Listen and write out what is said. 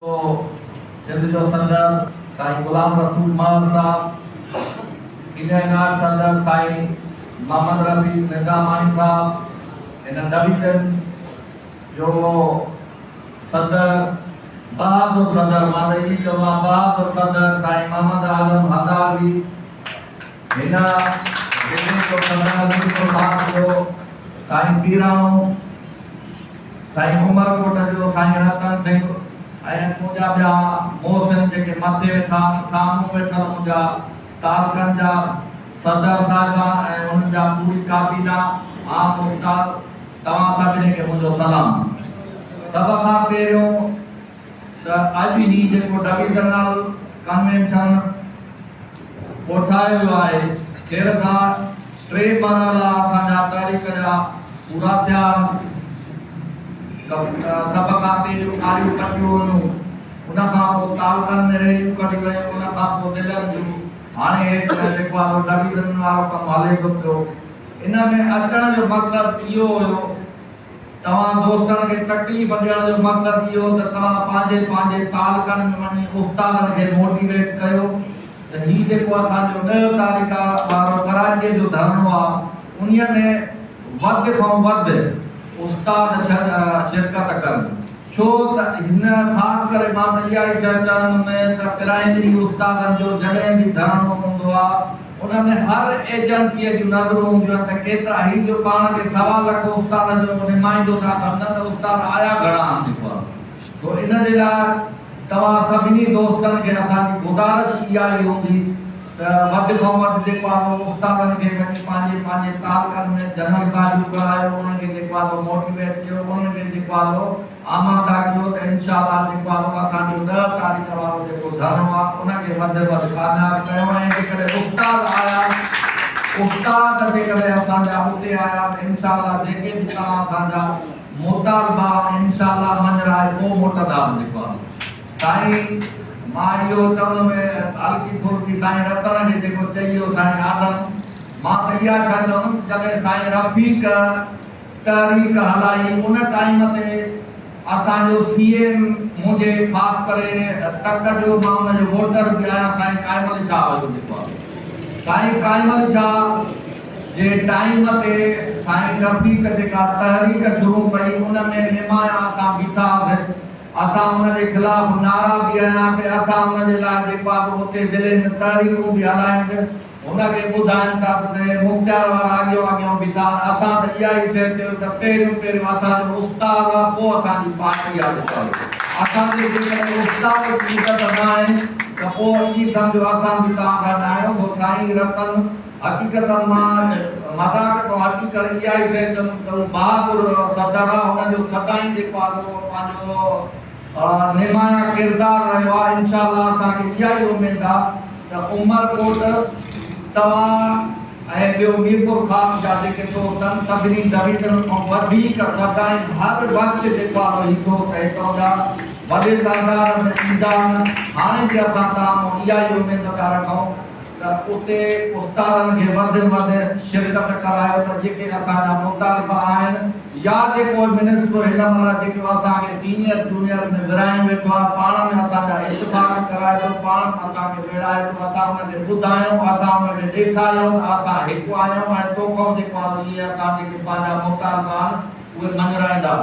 سنڌ جو صدر سائين غلام رسول مهر صاحب، سينئر نائب صدر سائين محمد رفيق نظاماڻي صاحب، هن ڊويزن جو صدر بهادر صدر مان ته ائين چوندو آهيان بهادر صدر سائين محمد اعظم هزاروي، هن ضلعي جو صدر ميرپور خاص جو سائين پيراڻو، سائين عمر ڪوٽ جو سائين رتن سنگهه ۽ منهنجا ٻيا محسن جيڪي مٿي ويٺا آهن، سامهون ويٺل منهنجا تعلقن جا صدر صاحبان ۽ انهن جا پوري ڪابينا، عام استاد، توهان سڀني کي منهنجو سلام. سڀ کان پهريون ته اڄ هي جيڪو ڊويزنل ڪنوينشن ڪوٺايو ويو آهي، خير سان ٽي مرحلا اسان جا تحريڪ جا پورا ٿيا آهن. سڀ کان پهريون ڪاريون ڪٽيون ويون، ان کان پوء تعلقن ۾ ريليون ڪڍيون ويون، ان کان پوء ضلعن جون، هاڻي هيٺ جيڪو آهي سو ڊويزنن وارو ڪم هلي ٿو پيو. ان ۾ اچڻ جو مقصد اهو هيو توهان دوستن کي تڪليف ڏيڻ جو مقصد اهو ته توهان پنهنجي پنهنجي تعلقن ۾ وڃي استادن کي موٽيويٽ ڪيو ته هي جيڪو اسان جو ڏهه تاريخ وارو ڪراچيء جو ڌرڻو آ انهيء ۾ وڌ کان وڌ استاد شرڪت ڪن ڇو ته هن خاص ڪري مان ته اها ئي شيء چوندم ته پرائمري استادن جو جڏهن به ڌرڻو هوندو آ ان ۾ هر ايجنسيء جون نظرون هونديون آهن ته ڪيترا هي جو پاڻ کي سوا لک استادن جو نمائندو ٿا سمجهن ته استاد آيا گهڻا آهن جيڪو آهي سو ان جي لاء توهان سڀني دوستن کي اسان جي گذارش اها ئي هوندي ته وڌ کان وڌ جيڪو آهي سو استادن کي وڃي پنهنجي پنهنجي تعلقن ۾ جنرل باڊيون ڪرايو انهن کي جيڪو آهي سو موٽيويٽ ڪيو انهن کي جيڪو آهي سو آماده ڪيو ته انشاء الله جيڪو آهي سو اسان جو ڏهه تاريخ وارو جيڪو ڌرڻو آهي ان کي وڌ ۾ وڌ ڪامياب ڪيو ۽ جيڪڏهن استاد آيا استاد جيڪڏهن اسان جا اتي آيا ته انشاء الله جيڪي به توهان اسان جا مطالبا آهن انشاء الله مڃرائي پوء موٽندا به جيڪو آهي سائين مان اهو چوندم هلڪي ڦلڪي سائين رتن کي جيڪو چئي ويو سائين آدم مان ته اها شيء چوندم جڏهن سائين رفيق تحريڪ هلائي ان ٽائيم تي اسان جو سي ايم منهنجي خاص ڪري تڪ جو مان ان جو ووٽر به آهيان سائين قائم علي شاهه هيو جيڪو آهي سائين قائم علي شاهه جي ٽائيم تي سائين رفيق جيڪا تحريڪ شروع ڪئي ان ۾ نمايان اسان بيٺا هئاسين اسان ان جي خلاف نعرا به هنيا پي اسان ان جي لاء جيڪو آهي اتي ضلعي ۾ تحريڪون به هلايون سين هن کي ٻڌائين ٿا ته مختيار وارا اڳيون اڳيون بيٺا آهن، اسان ته اها ئي شيء چيو ته پهريون پهريون اسان جو استاد آ پوء اسان جي پارٽي آ بيچارو اسان جي جيڪڏهن استاد جي عزت ناهي ته پوء ائين سمجهو اسان به توهان کان ناهيون سو سائين رتن حقيقتن مان مذاق کان هٽي ڪري اها ئي شيء چوندم ته هو بهادر صدر آ هن جو سدائين جيڪو آ سو پنهنجو نمايان ڪردار رهيو آهي انشاء الله اسان کي اها ئي اميد آهي ته عمرڪوٽ توهان ۽ ٻيو ميرپورخاص جا جيڪي دوست آهن سڀني ڊويزنن کان وڌيڪ سدائين هر وقت جيڪو آهي سو هي دوست هتان جا وڏي تعداد ۾ ايندا آهن هاڻي به اسان توهان مان اها ئي اميد پيا رکون ته اتي استادن کي وڌ ۾ وڌ شرڪت ڪرايو ته جيڪي اسان جا مطالبا آهن يا جيڪو منسٽر هن مهل جيڪو اسان کي سينيئر جونيئر ۾ ورهايون ويٺو آهي پاڻ ۾ اسان جا اتفاق ڪرائي ٿو پاڻ ۾ اسان کي ويڙهائي ٿو اسان ان کي ٻڌايون اسان ان کي ڏيکاريون ته اسان هڪ آهيون ۽ توکان جيڪو آهي اهي اسان جيڪي پنهنجا مطالبا آهن اهي مڃرائيندا.